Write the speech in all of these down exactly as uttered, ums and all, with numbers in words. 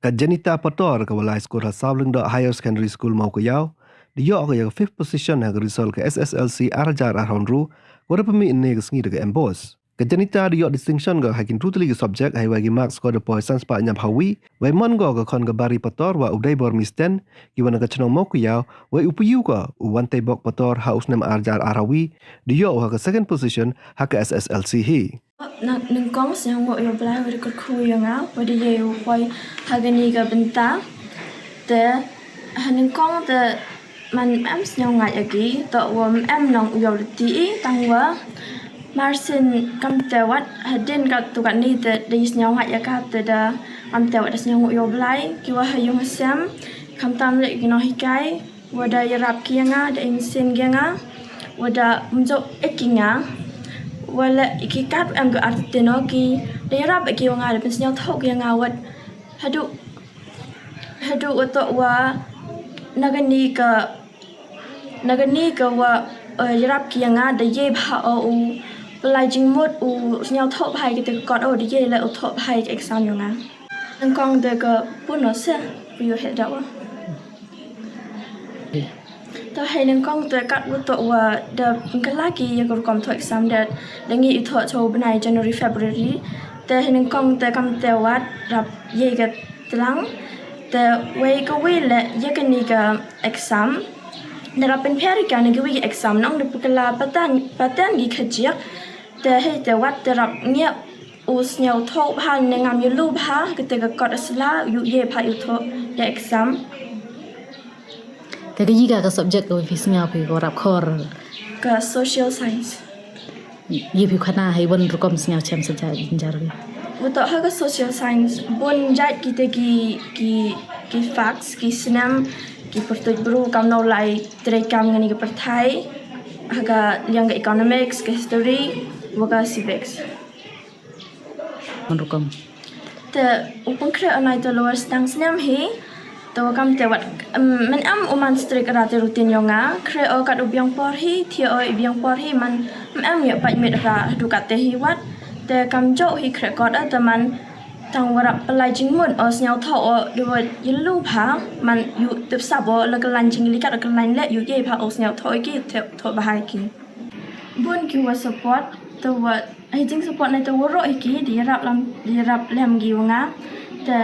Ka Janita Pator ka wa lai skur ha Sawlyngdoh Higher Secondary School Mawkaiaw, da yoh ka ya ka fifth position ha ka result ka S S L C ar hajar arphaw ynru, wa da pynmih ynne ka sngi da ka MBOSE. Ka Janita da yoh distinction ka ha ki ynru tylli ki subject, heiwa ki marks ko da poi san spah ñiaw phaw wi, wei man ko ka khon ka Bari Pator wa u Daibor Misten, ki wa na ka chnong Mawkaiaw, wei u payu ko u Wanteibok Pator ha u snem ar hajar arphaw wi, da yoh u ha ka second position ha ka S S L C hi. Na, nyngkong sñiaw ngooh yow Blai wa da kyrkhu ya nga, wa da ye u poi ha kani ka bynta. Te, ha nyngkong te man em sñiaw ngait ya ki, toh wa em nong u yow lati i, tang wa marsien kamte wat, hadien katu kani te, da i sñiaw ngait ya ka te da, kamte wat da sñiaw ngooh yow Blai, ki wa ha yung ha sem, khamtam le ki nonghikai, wa da yarap ki ya nga, da insien ki ya nga, wa da mjok ek ki nga, wa le ki kat em ko artiteno ki, da yarap ki wa nga, da pynsñiaw thok ki ya nga, wat hadu, hadu wa toh wa na kani ka, na kani ka wa, eh, yarap ki ya nga, da ye bha o u pynlai jingmut u sñiaw thok bha ki te ka kot o, da ye le u thok bha ki exam ya nga. Nyngkong te ka pun o se, pu yoh he da wa. Te hei nyngkong te kat wa toh wa da pynkylla ki ya ka rukom thok exam da, da ngi i thok cha u bnai January, February. Te hei nyngkong te kamte wat rap ye ka tlang. Te wei ka wi le ya kani ka exam, da rap pynpher ka na ki wi ka exam nong da pynkylla pattern, pattern ki khajiak. Te hei te wat te rap ngiah u sñiaw thok bha ne ngam yulu bha, kate ka kot asla, u ye bha u thok ya exam. Te ka yi ka, ka subject ka wa phi sñiaw phi ko rap khor? Ka social science. Ye phi khana hei wan rukom sñiaw chem sa ja, jar wi? Wa toh ha ka social science, bun jait ki te ki, ki, ki facts, ki snem, ki pyrtuit bru, kamno lai trei kam kani ka pyrthai, ha ka liang ka economics, ka history, wa ka civics. Man rukom. Te u pynkhreh o nai te lower sdang snem hi, te wa kamte wat, em, man em u man strict ra te routine yong nga, khreh o kat u biang por hi, thiah o i biang por hi, man em em ya pait mit ra hadu kat te hi wat, te kamjooh hi khreh kot o te man tang wa rap pynlai jingmut o sñiaw thok o, da wa yulu bha, man u tip sap o la ka lain jingli kat o ka lain le u ye bha o sñiaw thok ki, thok, thok bha ki. Bun ki wa support, te wa, hei jing support na te waroh hi ki, da yarap lem, da yarap lem ki wa nga. Te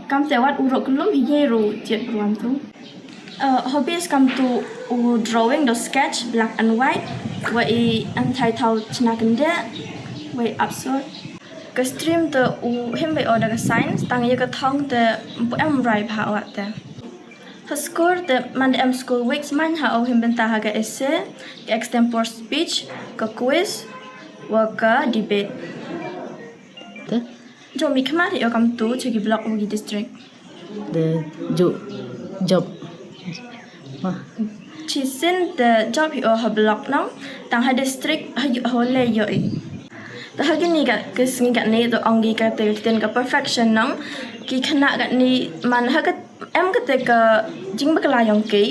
kamte wat u roh kyllum hi ye ru jied bru am tu. Uh, hobbies kam tu u drawing, do sketch, black and white, wa i antai thaw chna kynde, wa i absurd. Ka stream te u him bai o da ka science, tang ya ka thong te mpu em rai bha wa te. Ha skur te man da em school weeks man ha o him bynta ha ka essay, ka extempore speech, ka quiz, wa ka debate. Te? Jo mi khmat hi o kam tu cha ki block wa ki district. De ju job. Wa. Chisin te job hi o ha block nong, tang ha district ha yu-, ha le yo i. Te ha kini ka, ka sngi kani te ong ki ka te ka ktien ka perfection nong, ki khynnah kani man ha ka em kate ka jingbakla yong ki,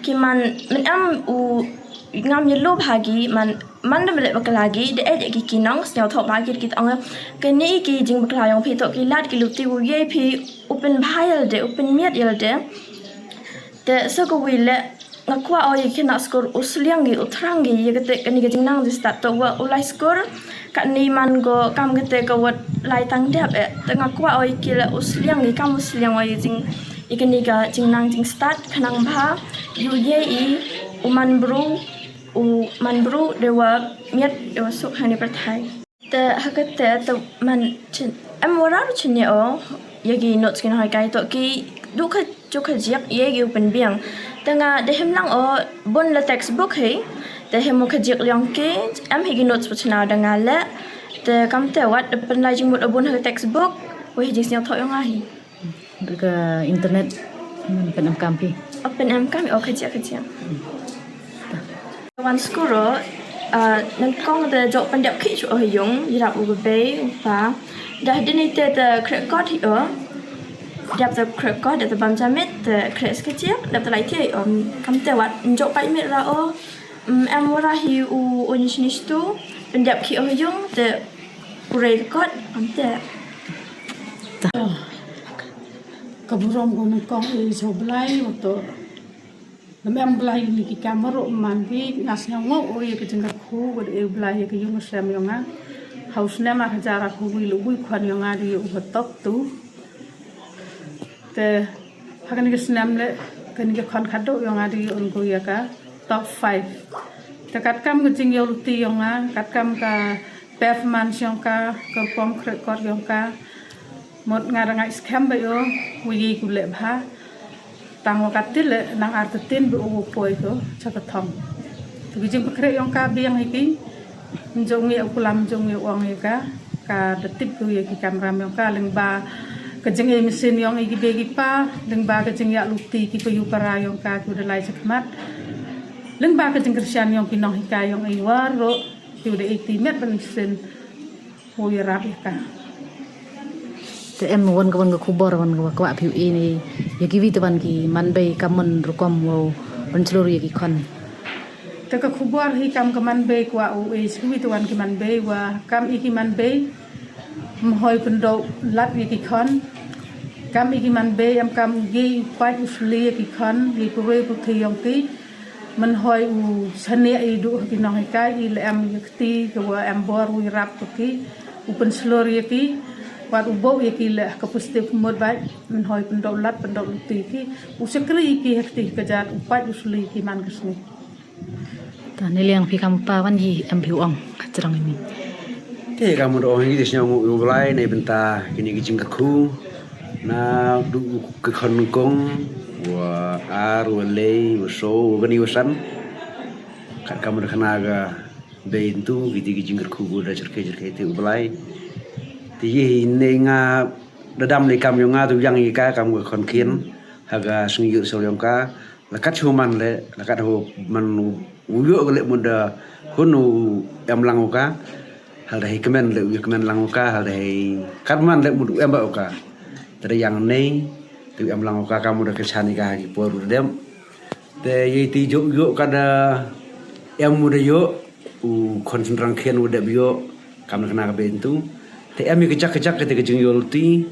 ki man, man em u ngam yulu bha ki, man, man da mele bakla ki, da e ki ki nong, sñiaw thok bha ki, ki ong, kani ki jingbakla yong phi toh ki lad ki luti u ye phi, u pynbha yalde, u pynmiat yalde. Te sa ka wi le, nga kwah o ya ki khynnah skur u sliang ki, u thrang ki, ya kate kani ka jingnang jingstad toh wa u lai skur, kani man ko kam kate ka wat lai tang dep e. Te nga kwah o ya ki le u sliang ki, kam u sliang o ya jing, ya kani ka jingnang jingstad, khnang bha, u ye i, u man bru, u man bru, de wa miat, de wa suk hani pyrthai. Te ha kate te man chin, em warar chin ya o, ya ki notes ki nong hai kai toh ki, du ka, du ka jiak ye ki u pynbiang. Te nga da him lang o, bun la textbook hi, te him o ka jiak liang ki, em hi ki notes pa chna da nga le, te kamte wat da pynlai jingmut o bun ha ka textbook, wa hi jingsñiaw thok yong nga hi. Ka internet, man pyn em kam phi? O pyn em kam, o ka jiak, ka jiak. Wan skur o, ah, nyngkong te jooh pyndep khih chu o ha yung, yarap u ka bei, u pa. Da hadien i te te khreh kot hi o. Dep te khreh kot, dep te bam jamit, te khreh skachia, dep te lai thiah hi o. Kamte wat, jooh pait mit ra o. Mm, em wara hi u, u ni sini stu, pyndep khih o ha yung, te u rei kot, kamte. Ta. Ka burom ko nyngkong e cha u Blai, wa toh. Lym em Blai ni ki kam waroh man ki, nga sñiaw ngooh o ya ka jingkyrkhu, wa da e u Blai ya ka yung ka sem yong nga. Ha u snem ar hajar arphaw wi le u wi khon yong nga da yoh u ka top two. Te, ha kani ka snem le, kani ka khon khadooh yong nga da yoh u ko ya ka top five. Te katkam ka jingyoh luti yong nga, katkam ka performance yong ka, ka rukom khreh kot yong ka. Mut nga da ngait skhem bha o, wa ye ku leh bha. Tang wa katte le, nang artatien bha o wa poi ko, cha ka thong. Te ka jingpynkhreh yong ka biang hi ki, ym jooh ngi u klam, ym jooh ngi u ong ya ka, ka da tip ko ya ki kamram yong ka, lyngba ka jing e mynsiem yong i ki bei ki pa, lyngba ka jingyaluti ki pa yu para yong ka, ki wa da lai chakhmat. Lyngba ka jingkyrshan yong ki nonghikai yong i waroh, ki wa da e ti met ban mynsiem, wow yarap ya ka. Te em wan ka, wan ka khubor, wan ka wa kwah phi u e ni, ya ki wi te wan ki man bei, kam man rukom wow pynchlur ya ki khon. Te ka khubor hi kam ka man bei kwah u e, chi wi te wan ki man bei wa, kam i ki man bei, ym hoi pyndooh lad ya ki khon. Kam i ki man bei, em kam ye u pait u sli ya ki khon, ye puræ puthi yong ki. Ym hoi u snieh i du ha ki nonghikai, i le em ya kti ka wa em bor u yarap ko ki, u pynchlur ya ki, wat u booh ya ki le ka positive mood bait, ym hoi pyndooh lad, pyndooh luti ki, u chakri ki ha kti ka jat, u pait u sli ki man ka sngi. Ta ne liang phi kam pa wan hi em phi u ong, ka chrang ini. Te kam u da ong hi, da sñiaw ngooh u Blai, neibynta kini ki jingkyrkhu, na du ka khon nyngkong, wa ar, wa le, wa soo, wa kani wa san. Katkam da khana ka bei ntu, kiti ki jingkyrkhu ko da chyrkhei chyrkhei te u Blai. Te ye hi ne nga da dam le kam yong nga tu yang i ka kam ka khon khian. Ha ka sngi yoh soo yong ka. La kat chu man le, la kat ho man u yoh ka le mut da hun u em lang u ka. Hal da hei kmen le u yoh kmen lang u ka, hal da hei kat man le mut u em bha u ka. Te da yang nei, te u em lang u ka, kam u da kyrshan i ka ha ki por u da dem. Te ye ti yoh yoh ka da em u da yoh, u khon chynrang khian u dep yoh, kam da khana ka bei ntu. Te em i ka jak ka jak ka te ka jingyoh luti,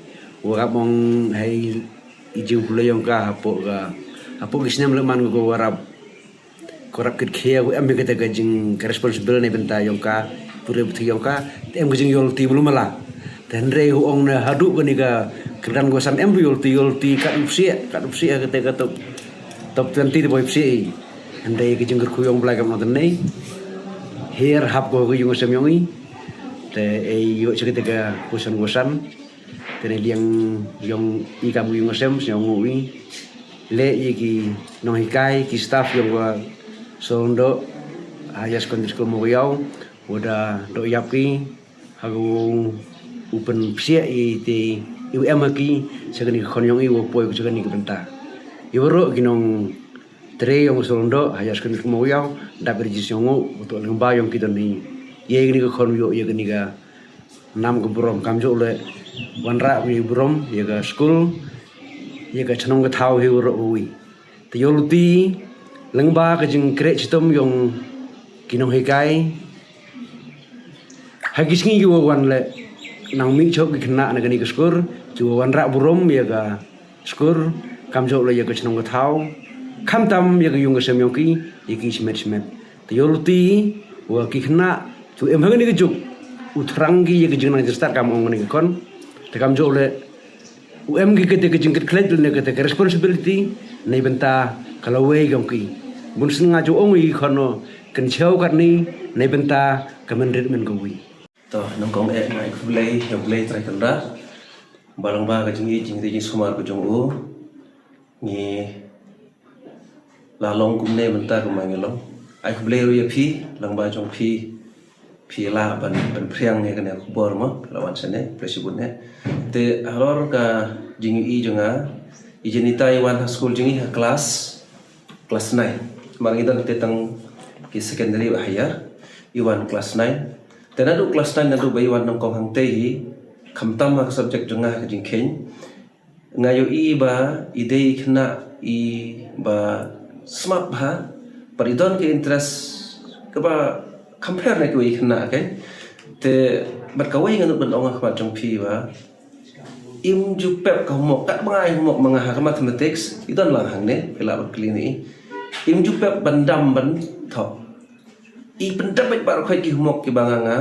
wa ka mong hei i jingpule yong ka hapoh ka, hapoh ki snem le man ko warap. Ko rap kit khia, ko em hi kata ka jing ka responsible neibynta yong ka, puræ puthi yong ka, te em ka jingyoh luti blu mala. Te hynrei u ong ne haduh kani ka kyrdan ko san em yoh luti, yoh luti kat u psiah, kat u psiah kata ka top, top twenty te boi psiah i. Hynrei ka jingkyrkhu yong u Blai kam nong te nei. Her hap ko ka yung ka sem yong i. Te e yoh cha kata ka pusan ko san. Te ne liang yong i kam ka yung ka sem, sñiaw ngooh i. Le ya ki nonghikai, ki staff yong ka Sohryngdoh Higher Secondary School Mowkaiaw, wa da doh yap ki, ha ka wow u pynpsiah i te, i u em ha ki, cha kani ka khon yong i wa poi ko cha kani ka bynta. I waroh ki nongtrei yong ka Sohryngdoh Higher Secondary School Mowkaiaw, dap ka ri jingsñiaw ngooh, wa toh lyngba yong ki don hi. Ye kani ka khon yoh, ye kani ka nam ka burom, kamjooh le wanrah u ya burom ya ka school, ya ka chnong ka thaw hi waroh wi. Te yoh luti lyngba ka jingkreh chitom yong ki nonghikai. Ha ki sngi ki wa wan le nang mih chooh ki khynnah na kani ka skur, ki wa wanrah burom ya ka skur, kamjooh le ya ka chnong ka thaw, khamtam ya ka yung ka sem yong ki, ya ki chimet chimet. Te yoh luti wa ki khynnah, ki wa em ha kani ka juk, u thrang ki ya ka jingnang jingstad kam ong kani ka khon. Te kamjooh le u em ki kata ka jingkitkhlieh ne kata ka responsibility neibynta ka lawei yong ki. Bun sien nga ju ong i khon o, kynchew katni neibynta ka mynrit mynkawi. To, nyngkong eh nga ai khublei ya u Blai Trai Kynrad. Ba lyngba ka jingïeit jingri jingsumar ka jong u, ngi la long kumne mynta kumba ngi long. Ai khublei ruh ya phi, lyngba jong phi, phi la ban, ban phriang ïa kane ka khubor mo, la wan shane, khublei shibun eh. Te halor ka jingïohi jong nga, i Jenita i wan ha skul jong ngi ha class, class nine. Mar ngi don te tang ki secondary bad higher, i wan class nine. Te naduh class nine naduh ba i wan nyngkong hangtei hi, khamtam ha ka subject jong nga ha ka jingkheiñ, nga ïohi ba i dei i khynnah i ba smat bha, bad i don ka interest kaba compare na kiwei ki khynnah, okay? Te bad kawei nga nud ban ong ha khmat jong phi ba Im ju pep ka homework, kat ba nga ai homework ma nga ha ka mathematics, i don lang hangne, phi lah ba kylli ni. Im ju pep ban dam ban thoh. I pyndap beit baroh khoit ki homework ki ba nga nga,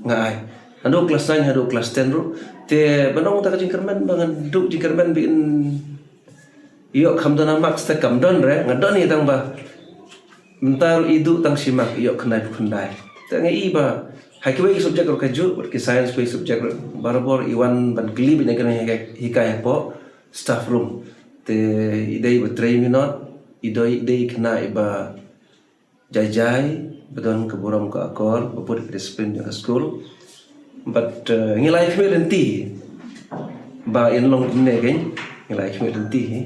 nga ai. Haduh class nine, haduh class ten ruh. Te ban ong ta ka jingkyrmen, ba ngan duh jingkyrmen ba in ioh kham don a marks te kam don re, nga don i tang ba. Mynta ruh i duh tang shi mark ioh khyndai phaw khyndai. Te nga i ba, ha kiwei ki subject ruh ka juh, wat ki science wei subject ruh, barabor i wan ban kylli beit na kane hikai, hikai hapoh staff room. Te i dei ba trei minot, i dei, i dei khynnah i ba jai jai, ba don ka burom ka akor, ba bud ka discipline jong ka school. But, uh, ngi lai khmih lynti. Ba in long kumne kein, ngi lai khmih lynti hi.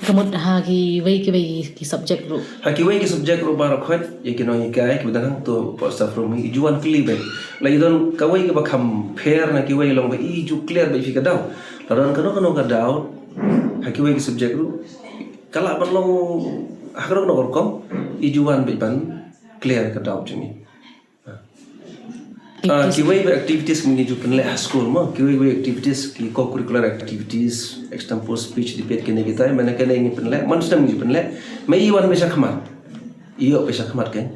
Ka mut ha kiwei kiwei ki subject ruh. Ha kiwei ki subject ruh baroh khoit, ya ki nonghikai, ki ba don hangto hapoh staff room hi, i ju wan kylli beit. La i don kawei ka ba kham pher na kiwei long ba i ju clear beit phi ka doubt. La don kano kano ka doubt, ha kiwei ki subject ruh. Ka lah ban long ha kano kano ka rukom, i ju wan beit ban clear ka doubt jong i. Ah, kiwei ba activities mynta ju pynleh ha school mo, kiwei wei activities, ki co-curricular activities, extempore speech, debate, kine kitai, mynta kine ngi pynleh, man sdang ngi pynleh, ma i wan beit sha khmat. Ioh beit sha khmat kein.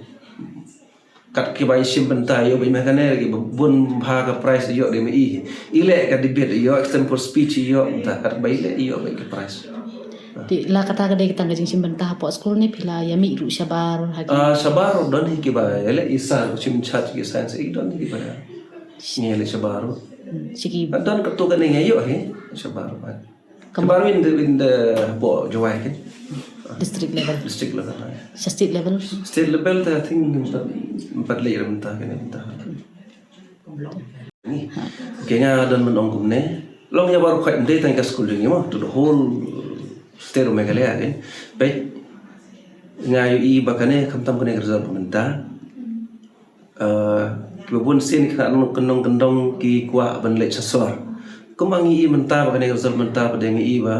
Kat ki ba i shim bynta, ioh beit ma kane, ki ba bun bha ka prize ioh de ma i. I leh ka debate ioh, extempore speech ioh, bynta kat ba i leh ioh beit ka prize. Te la kata ka dei ka tang ka jingshim bynta hapoh school ne phi la ya mih ruh shabar ha ki? Ah, shabar don hi ki ba, ya leh i science, shim in charge ki science, i don hi ki ba. Ngi leh shabar. Hmm, shi ki. Ah, don ka tu ka ne ngi ioh hi, shabar ba. Ka mut shabar win the, win the bo Jowai kein. District level. District level, ah. Sha state level? State level te, I think, empat, empat leh bynta kane bynta. Okay, nga don ban ong kumne. Long ya baroh khoit, ym dei tang ka school jong ngi mo, to the whole state of Meghalaya kein. Beit nga ioh i ba kane, khamtam kane ka result mynta. Uh, ki ba bun sien ki khynnah nongkyndong, kyndong ki kwah ban leit sha sor. Kumba ngi i mynta ba kane ka result mynta, ba dei ngi i ba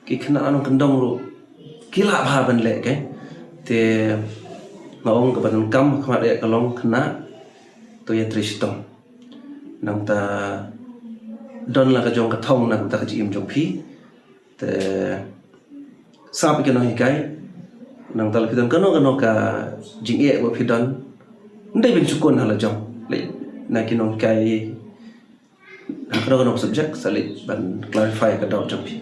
ki khynnah nongkyndong ruh ki lah bha ban leh kein. Te nga ong ka ba donkam ha khmat eh ka long khynnah to ya trei chitom. Nangta don la ka jong ka thong na ka bynta ka jingim jong phi. Te sap ki nonghikai, nangta la phi don kano kano ka jingeh ba phi don, ym dei ban shu khot ha la jong, leh na ki nonghikai ha kano kano ka subject, sa leh ban clarify ka doubt jong phi.